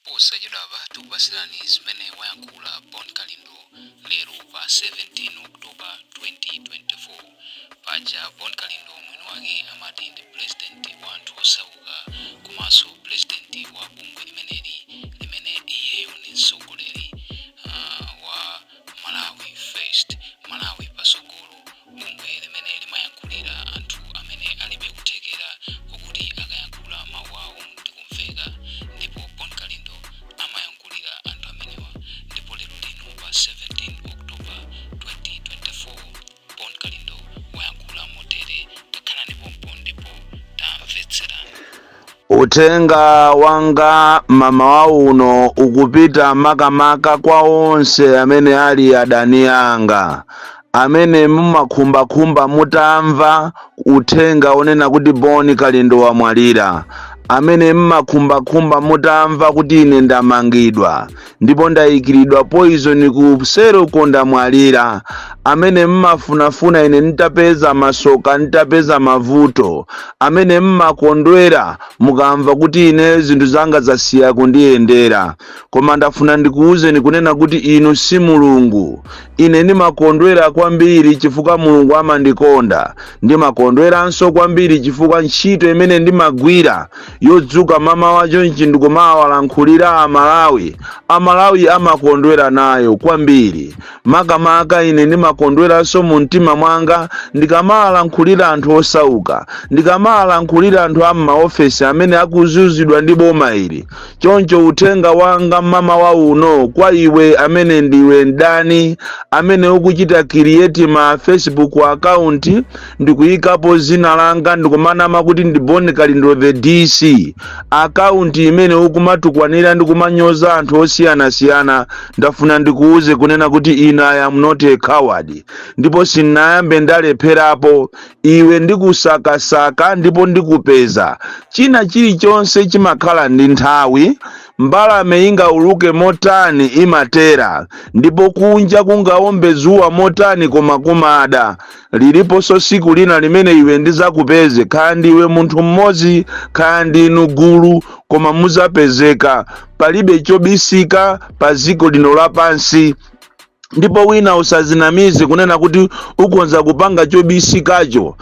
Posachedwapa tikupatsirani zimene wayankhula Bon Kalindo lero pa 17 October 2024. Paja Bon Kalindo mwini wake amati ndi president wa anthu osauka komanso president wa bungwe limeneli limene iyeyo ndi mtsogoleri wa Malawi First, Malawi Patsogolo, bungwe limene limayankhulira anthu amene alibe kuthekera kokuti akayankhula mawu awo ndikumveka. Ndipo Bon Kalindo amayankhulira anthu amenewa. Ndipo lero lino pa 17 October 2024 Bon Kalindo wayankhula motere. Takhalani pompo ndipo tamvetserani. Uthenga wanga mamawa uno ukupita makamaka kwa onse amene ali adani anga, amene mumakhumbakhumba mutamva uthenga onena kuti Bon Kalindo wamwalira, amene mmakhumbakhumba mutamva kuti ine ndamangidwa ndipo ndayikiridwa poison ku seloko, ndamwalira, amene mmafunafuna ine nditapeza masoka, nditapeza mavuto, amene mmakondwera mukamva kuti ine zinthu zanga zasiya kundiyendera. Koma ndafuna ndikuwuzeni kunena kuti inu si Mulungu. Ine ndimakondwera kwambiri chifukwa Mulungu amandikonda. Ndimakondweranso kwambiri chifukwa ntchito imene ndimagwira yodzuka mamawa chonchi ndikumawalankhulira Amalawi, Amalawi amakondwera nayo kwambiri. Makamaka ine ndimakondweranso mu mtima mwanga ndikamawalankhulira anthu osauka, ndikamawalankhulira anthu a m'maofesi amene akuzunzidwa ndi boma ili. Choncho uthenga wanga mamawa uno kwa iwe amene ndiwe mdani, amene ukuchita create ma Facebook account ndikuyikapo zina langa ndikumanama kuti ndi Bon Kalindo the DC, account imene ukumatukwanira ndikumanyoza anthu osiyanasiyana, ndafuna ndikuuze kunena kuti ine I am not a coward, ndipo sindinayambe ndalepherapo. Iwe ndikusakasaka ndipo ndikupeza. China chilichonse chimakhala ndi nthawi. Mbalame ingauluke motani, imatera. Ndipo kunja kungaombe zuwa motani, koma kumada. Liliponso siku lina limene iwe ndizakupeze. Kaya ndiwe munthu mmodzi, kaya ndinu gulu, koma muzapezeka. Palibe chobisika pa dziko lino lapansi. Ndipo wina usazinamize kunena kuti ukonza kupanga chobisikacho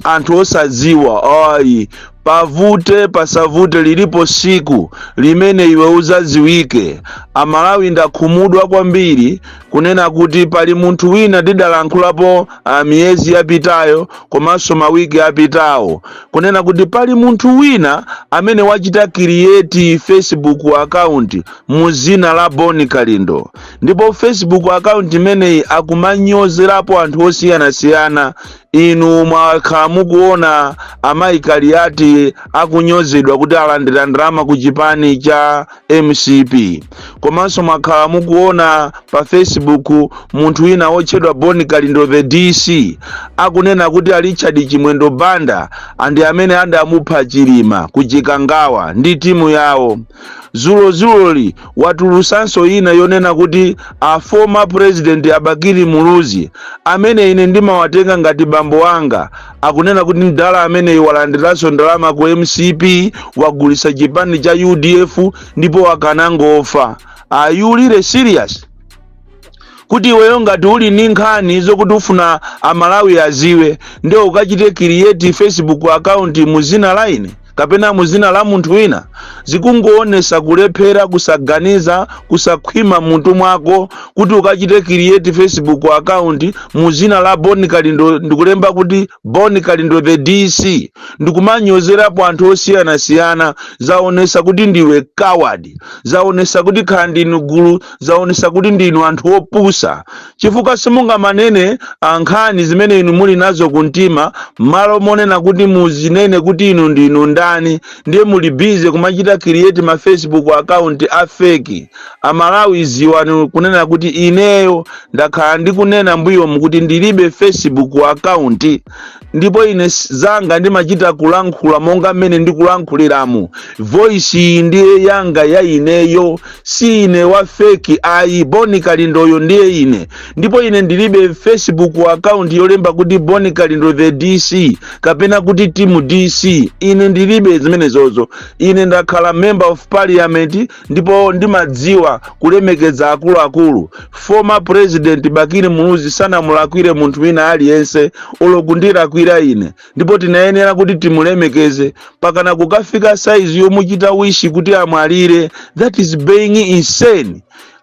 anthu osadziwa. Ayi, pavute pasavute, lilipo siku limene iwe uzadziwike. Amalawi, ndakhumudwa kwambiri kunena kuti pali munthu wina tidalankhulapo miyezi yapitayo komanso mawiki apitawo kunena kuti pali munthu wina amene wachita create Facebook account mu zina la Bon Kalindo, ndipo Facebook account imeneyi akumanyozerapo anthu osiyanasiyana. Inu mwakhala mukuona amayi Kaliati akunyozedwa kuti alandira ndalama ku chipani cha MCP, komanso mwakhala mukuona pa Facebook munthu wina wotchedwa Bon Kalindo the DC akunena kuti a Richard Chimwendo Banda andi amene adamupha Chilima ku Chikangawa ndi timu yawo. Zulozuloli watulusanso ina yonena kuti a former president a Bakili Muluzi, amene ine ndimawatenga ngati bambo anga, akunena kuti mdala ameneyi walandiranso ndalama ku MCP, wagulisa chipani cha UDF ndipo wakanangofa. Are you really serious kuti iweyo ngati uli ndi nkhani zokuti ufuna Amalawi aziwe, ndiye ukachite create Facebook account mu zina la ine kapena mu zina la munthu wina? Zikungoonesa kulephera, kusaganiza, kusakhwima mutu mwako kuti ukachite create Facebook account mu zina la Bon Kalindo, ndikulemba kuti Bon Kalindo the DC, ndikumanyozerapo anthu osiyanasiyana. Zaonesa kuti ndiwe coward, zaonesa kuti khala ndinu gulu, zaonesa kuti ndinu anthu opusa, chifukwa simungamanene nkhani zimene inu muli nazo kumtima. Malo monena kuti muzinene kuti inu ndinu ndani, ndiye muli busy kumachita create ma Facebook account a fake. Amalawi, ziwani kunena kuti ineyo ndakhala ndikunena mbuyomu kuti ndilibe Facebook account, ndipo ine zanga ndimachita kulankhula monga mmene ndikulankhuliramu. Voice iyi ndiye yanga ya ineyo, si ine wa fake ayi. Boni Kalindoyo ndiye ine, ndipo ine ndilibe Facebook account yolemba kuti Boni Kalindo the DC kapena kuti Team DC. Ine ndilibe. Ndilibe zimenezozo. Ine ndakhala member of parliament ndipo ndimadziwa kulemekeza akuluakulu. Former President Bakili Muluzi sanamulakwire munthu wina aliyense, olo kundilakwira ine, ndipo tinayenera kuti timulemekeze. Pakana kukafika saizi yomuchita wish kuti amwalire, that is being insane.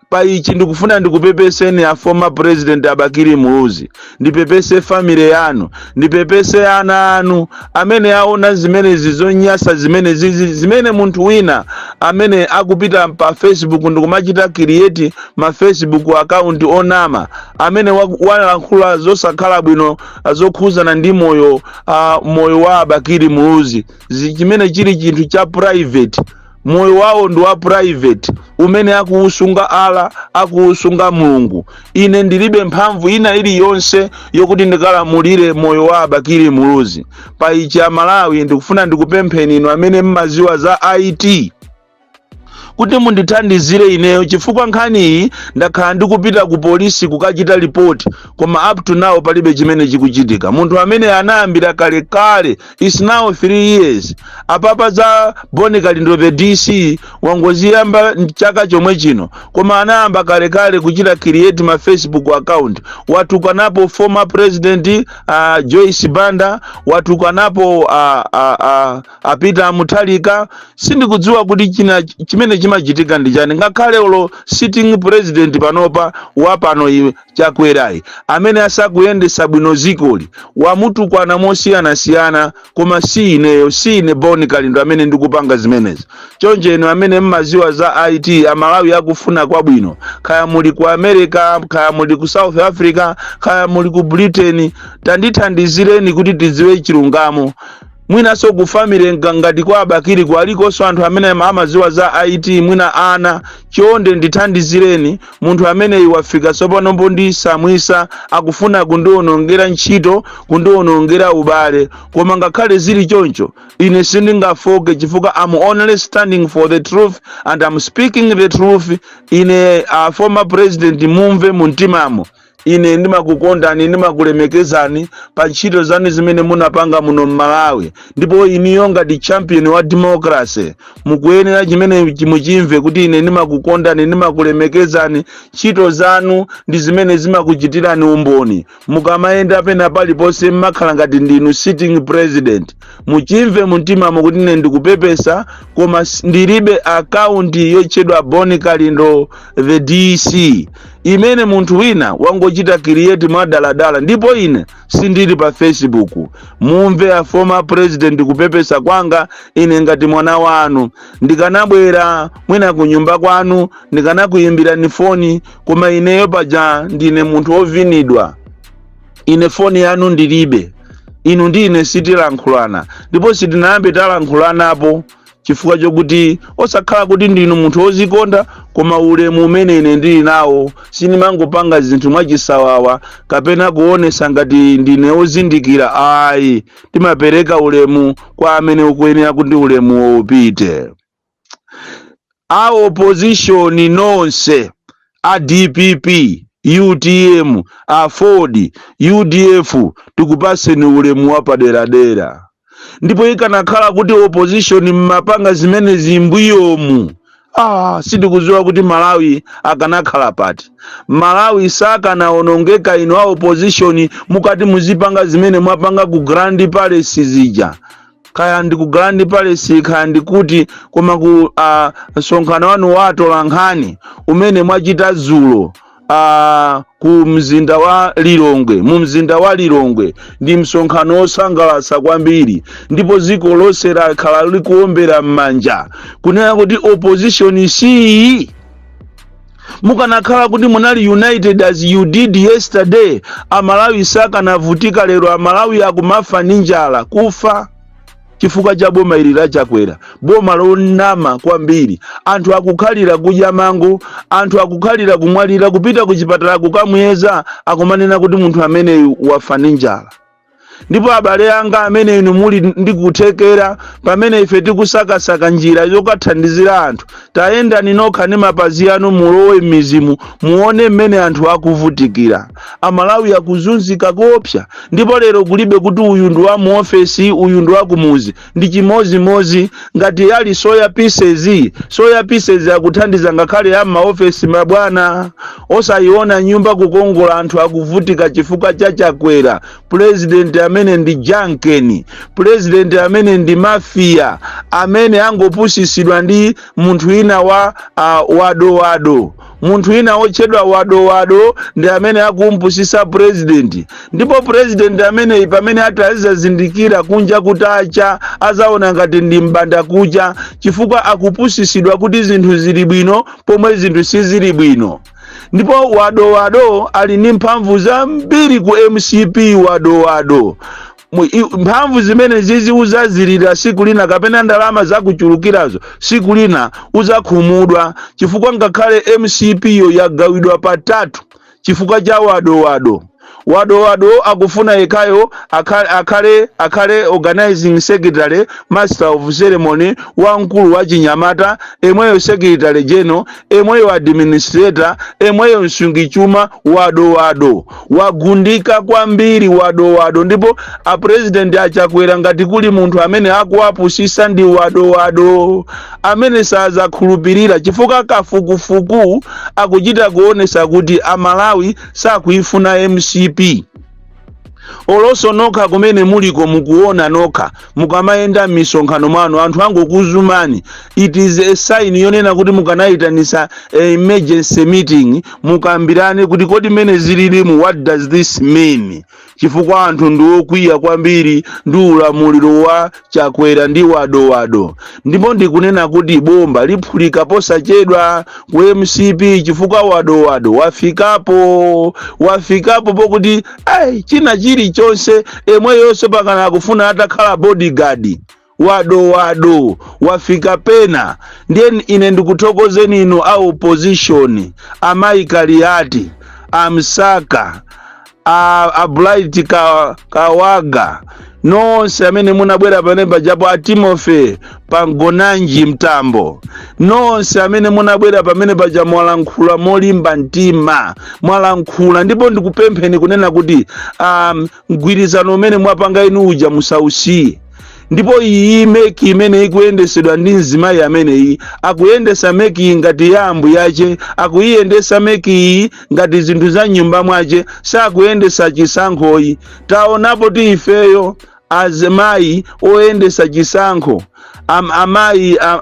Pa ichi ndikufuna ndikupepeseni a former President a Bakili Muluzi, ndipepese family yanu, ndipepese ana anu amene aona zimenezi, zonyasa zimene zizi, zimene munthu wina amene akupita pa Facebook ndikumachita create ma Facebook account onama, amene walankhula zosakhala bwino zokhuzana ndi moyo wa Bakili Muluzi, chimene chili chinthu cha private. Moyo wawo ndi wa private umene akuusunga ala, akuusunga Mulungu. Ine ndilibe mphamvu ina iliyonse yokuti ndikalamulire moyo wa Abakili Muluzi. Pa ichi, Amalawi, ndikufuna ndikupempheni inu amene mmaziwa za IT kuti mundithandizire ineyo, chifukwa nkhaniyi ndakhala ndikupita ku polisi kukachita ripoti, koma up to now palibe chimene chikuchitika. Munthu amene anayambira kalekale, is now 3 years. Apapa za Boni Kalindo the DC wangoziyamba chaka chomwe chino, koma anayamba kalekale kuchita create ma Facebook account. Watukanapo former President Joyce Banda, watukanapo a Peter Mutharika. Sindikudziwa kuti china chimene chimachitika ndi chani. Ngakhale olo sitting president panopa wapano iwe Chakwerayi, amene asakuyendesa bwino zikoli, wamutukwana mosiyanasiyana, koma si ineyo, si ine Boni Kalindo amene ndikupanga zimenezi. Choncho inu amene mmaziwa za IT, Amalawi akufuna kwabwino, kaya muli ku America, kaya muli ku South Africa, kaya muli ku Britain, tandithandizireni kuti tidziwe chilungamo. Mwinanso ku family ngati kwa Abakili kwalikonso anthu amene amaziwa za IT, mwina ana. Chonde ndithandizireni, munthu ameneyi wafika tsopano pondisamwisa, akufuna kundiwonongera ntchito, kundiwonongera ubale. Koma ngakhale zili choncho, ine sindingafoke, chifukwa I'm only standing for the truth and I'm speaking the truth. Ine former president, mumve mumtimamo, ine ndimakukondani, ndimakulemekezani pa ntchito zanu zimene munapanga muno mMalawi. Ndipo iniyo ngati champion wa democracy, mukuyenera chimene muchimve kuti ine ndimakukondani, ndimakulemekezani. Ntchito zanu ndi zimene zimakuchitirani umboni. Mukamayenda pena paliponse, mmakhala ngati ndinu sitting president. Muchimve mumtimamo kuti ine ndikupepesa, koma ndilibe akaunti yotchedwa Boni Kalindo the DC imene munthu wina wangochita create mwadaladala, ndipo ine sindili pa Facebook. Mumve a former president kupepesa kwanga ine ngati mwana wanu. Ndikanabwera mwina kunyumba kwanu, ndikanakuyimbirani foni, koma ineyo paja ndine munthu wovinidwa. Ine foni yanu ndilibe, inu ndi ine sitilankhulana, ndipo sitinayambe talankhulanapo, chifukwa chokuti osakhala kuti ndinu munthu wozikonda, koma ulemu umene ine ndili nawo, sindimangopanga zinthu mwachisawawa kapena kuonesa ngati ndine wozindikira, ayi. Timapereka ulemu kwa amene ukuyenera kuti ulemuwo upite. A opposition nonse, a DPP, UTM, a Ford, UDF, tikupaseni ulemu wapaderadera. Ndipo ikanakhala kuti opposition mmapanga zimene zimbuyomu, sindikudziwa kuti Malawi akanakhala pati. Malawi sakanawonongeka. Inu a opposition mukati muzipanga zimene mwapanga ku Grand Palace zija, kaya ndi ku Grand Palace, kaya ndikuti, koma ku msonkhano wanu wa atolankhani umene mwachita dzulo ku mzinda wa Lilongwe, mu mzinda wa Lilongwe, ndi msonkhano wosangalatsa kwambiri, ndipo dziko lonse lakhala likuwombera m'manja kunena kuti opposition siyi. Mukanakhala kuti munali united as you did yesterday, Amalawi sakanavutika lero. Amalawi akumafa ndi njala, kufa chifukwa cha boma ili laChakwera, boma lonama kwambiri. Anthu akukhalira kudya mango, anthu akukhalira kumwalira, kupita ku chipatala kukamuyeza, akumanena kuti munthu ameneyu wafa ndi njala. Ndipo abale anga amene inu muli ndi kuthekera, pamene ife tikusakasaka njira yokathandizira anthu, tayendani nokha ndi mapazi anu, mulowe m'midzimu, muone mmene anthu akuvutikira. Amalawi akuzunzika koopsa, ndipo lero kulibe kuti uyu ndi wa mu ofesi, uyu ndi wa kumuzi, ndi chimozimozi. Ngati ali soya pieces, soya pieces akuthandiza ngakhale ya maofesi mabwana. Osayiona nyumba kukongola, anthu akuvutika chifukwa cha Chakwera, president amene ndi jankeni, president amene ndi mafia, amene angopusisidwa ndi munthu wina wa wadowado. Munthu wina wotchedwa wadowado ndi amene akumpusisa president. Ndipo president ameneyi, pamene ati azazindikira kunja kutacha, azaona ngati ndi mbanda kucha, chifukwa akupusisidwa kuti zinthu zili bwino pomwe zinthu sizili bwino. Ndipo wadowado ali ndi mphamvu zambiri ku MCP. Wadowado, mphamvu zimene zizi uzazilira siku lina, kapena ndalama zakuchulukirazo, siku lina uzakhumudwa, chifukwa ngakhale MCP yo yagawidwa patatu chifukwa cha wadowado. Wadowado akufuna yekhayo akhale organizing secretary, master of ceremony, wamkulu wa chinyamata, emweyo secretary general, emweyo administrator, emweyo msungichuma. Wadowado wagundika kwambiri, wadowado. Ndipo apresident Achakwera, ngati kuli munthu amene akuwapusisa ndi wadowado, amene sazakhulupirira, chifukwa kafukufuku akuchita kuonesa kuti Amalawi sakuifuna MCP. Olonso nokha kumene muliko mukuona nokha, mukamayenda m'misonkhano mwanu anthu angokuzumani. It is a sign yonena kuti mukanayitanisa emergency meeting, mukambirane kuti kodi mmene zililimu, what does this mean? Chifukwa anthu ndi okwiya kwambiri ndi ulamuliro wa Chakwera ndi wadowado. Ndipo ndikunena kuti bomba liphulika posachedwa ku MCP, chifukwa wadowado wafikapo, wafikapo pokuti ai, china chilichonse emweyonso pakana akufuna atakhala bodyguard. Wadowado wafika pena. Ndiye ine ndikuthokozeni inu a opposition, amayi Kaliati, amsaka, a Bright Kawaga, nonse amene munabwera pamene pajapo, a Timothy Pangonanji Mtambo, nonse amene munabwera pamene paja, mwalankhula molimba mtima, mwalankhula. Ndipo ndikupempheni kunena kuti mgwirizano umene mwapanga inu uja musausiye. Ndipo iyi MEC imene ikuyendesedwa ndi mzimayi ameneyi, akuyendesa MEC ngati ya ambuyache, akuyiyendesa MEC iyi ngati zinthu za nyumba mwache, sakuyendesa chisankhoyi. Taonapo ti ifeyo azimayi oyendesa chisankho,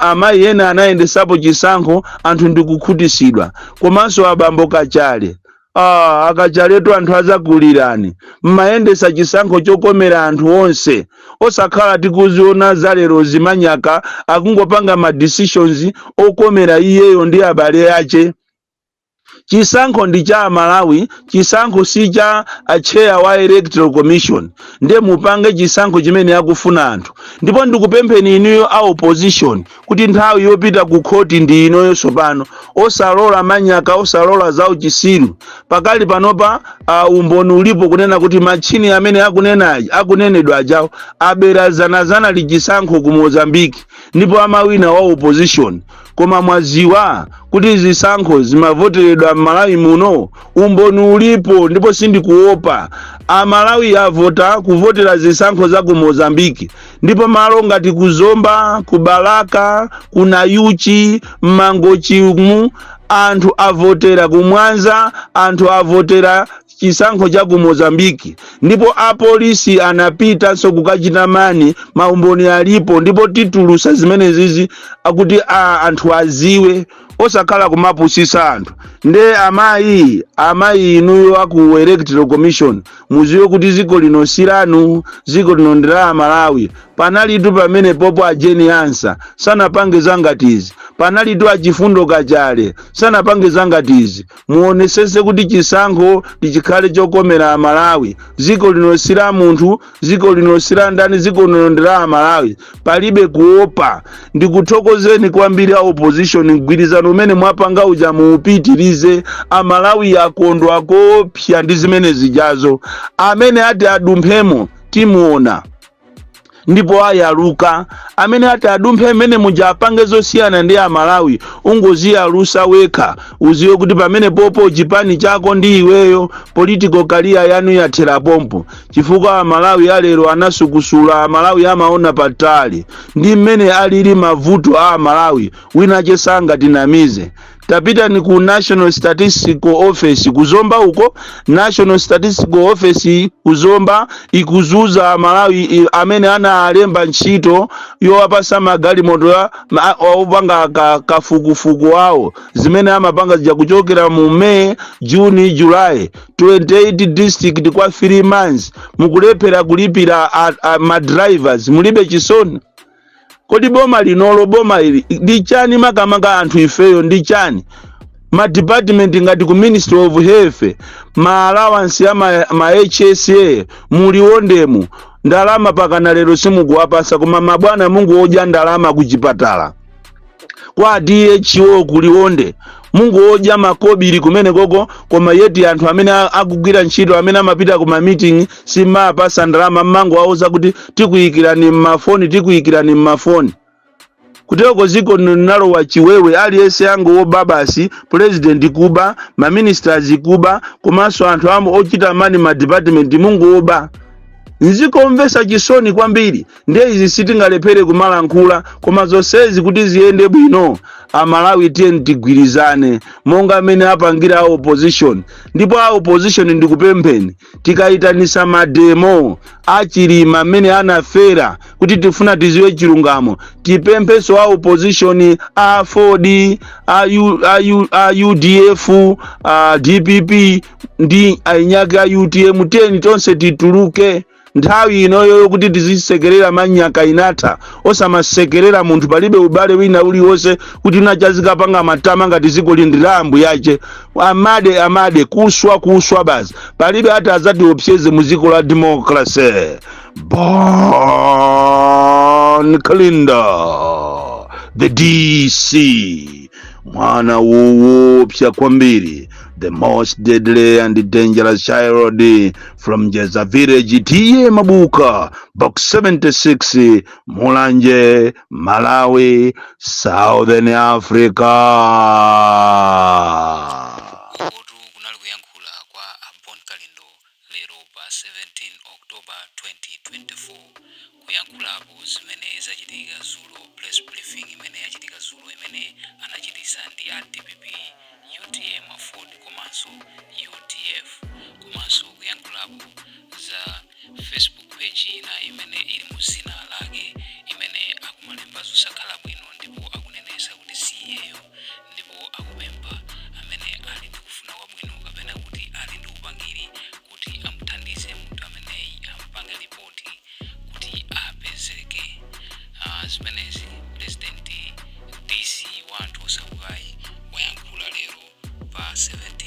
amayi ena anayendesapo chisankho, anthu ndikukhutisidwa. Komanso abambo Kachale, akachaletu anthu azakulirani. Mmayendesa chisankho chokomera anthu onse, osakhala tikuziona zalero zimanyaka akungopanga ma decisions okomera iyeyo ndi abale ache. Chisankho ndi cha Amalawi, chisankho si cha chair wa Electoral Commission. Ndiye mupange chisankho chimene akufuna anthu. Ndipo ndikupempheni inuyo a opposition kuti nthawi yopita ku khoti ndi inoyo tsopano. Osalola manyaka, osalola za uchisiru. Pakali panopa umboni ulipo kunena kuti machini amene akunenedwa ajawo abera zanazana lichisankho ku Mozambiki, ndipo amawina wa opposition. Koma mwaziwa kuti zisankho zimavoteredwa m'Malawi muno? Umboni ulipo, ndipo sindikuopa. Amalawi avota kuvotera zisankho za ku Mozambiki, ndipo malo ngati ku Zomba, ku Balaka, ku Nayuchi, Mmangochimu, anthu avotera, kumwanza anthu avotera chisankho cha ku Mozambiki, ndipo apolisi anapitanso kukachita mani. Maumboni alipo, ndipo titulusa zimene zizi akuti anthu aziwe, osakhala kumapusisa anthu. Nde amayi, amayi inuyo aku Electoral Commission, muziwe kuti ziko lino si lanu, ziko lino ndi la Amalawi. Panalitu pamene popo a Jane Ansah sanapange zangatizi, panalitu achifundo Kachale sanapange zangatizi. Muonesese kuti chisankho tichikhale chokomera Amalawi. Ziko lino si la munthu, ziko lino si la ndani, ziko lino ndi la Amalawi, palibe kuopa. Ndikuthokozeni kwambiri a opposition, mgwirizano umene mwapanga uja muupitirize. Amalawi akondwa kopsa ndi zimene zijazo. Amene ati adumphemo Timuona ndipo ayaluka amene ati adumphe mmene muja, apange zosiyana ndi Amalawi. Ungoziyalusa wekha, uziwe kuti pamene popo chipani chako ndi iweyo, political career yanu yathera pompo, chifukwa Amalawi alero anasukusula. Amalawi amaona patali ndi mmene alili mavuto a Amalawi. Wina sangatinamize. Tapitani ku National Statistical Office kuzomba uko. National Statistical Office kuzomba ikuzuza Amalawi amene analemba ntchito yowapasa magalimoto opanga kafukufuku awo. Zimene amapanga zija kuchokera mu May, June, July, 28 district kwa 3 months mukulephera kulipira ma drivers. Mulibe chisoni kodi? Boma linolo, boma ili ndi chani makamaka? Anthu ifeyo ndi chani? Ma department ngati ku Ministry of Health, ma allowance ya ma HSA muliwondemu ndalama, pakana lero simukuwapasa, koma mabwana mungu odya ndalama kuchipatala kwa DHO kuliwonde, mungu odya makobiri kumene koko, koma yeti anthu amene akugwira ntchito, amene amapita ku ma meeting, simapasa ndalama. Mmango awuza kuti tikuyikirani mmafoni, tikuyikirani mmafoni. Kuteko ziko linalowa chiwewe. Aliyense angowoba basi. President kuba, ma ministers kuba, komanso anthu amo ochita mani ma department mungowoba. Nzikomvesa chisoni kwambiri. Ndiye izi sitingalephere kumalankhula, koma zonsezi kuti ziyende bwino, Amalawi tiye tigwirizane monga amene apangira a opposition. Ndipo a opposition, ndikupempheni, tikayitanisa ma demo achilima amene anafera kuti tifuna tiziwe chilungamo, tipempheso a opposition, a Ford, a, U, a, U, a UDF, a DPP ndi ainyake a UTM, tiyeni tonse tituluke. Nthawi inoyo yokuti tizisekerera manyaka inatha. Osamasekerera munthu, palibe ubale wina uliwonse kuti unachazikapanga matama ngati ziko lindi la ambuyache. Amade amade, kuswa kuswa basi. Palibe ati azatiopseze mu ziko la democracy. Bon Kalindo, the DC, mwana woopsa kwambiri, the most deadly and dangerous child from Jeza Village, T/A Mabuka, Box 76, Mulanje, Malawi, Southern Africa. Ukotu kunali kuyankhula kwa a Bon Kalindo lero pa 17 October 2024, kuyankhulapo zimene zachitika zulo, press briefing imene yachitika zulo imene anachitisa ndi a DPP, UTM, Aford komanso UDF, komanso kuyankhulapo za Facebook page ina imene ili mu zina lake imene akumalemba zosakhala bwino, ndipo akunenesa kuti si iyeyo, ndipo akupempha amene ali ndi kufuna kwabwino kapena kuti ali ndi upangiri kuti amuthandize munthu ameneyi, ampange report kuti apezeke. Zimenezi President DC wa anthu osaukayi wayankhula lero pa 17.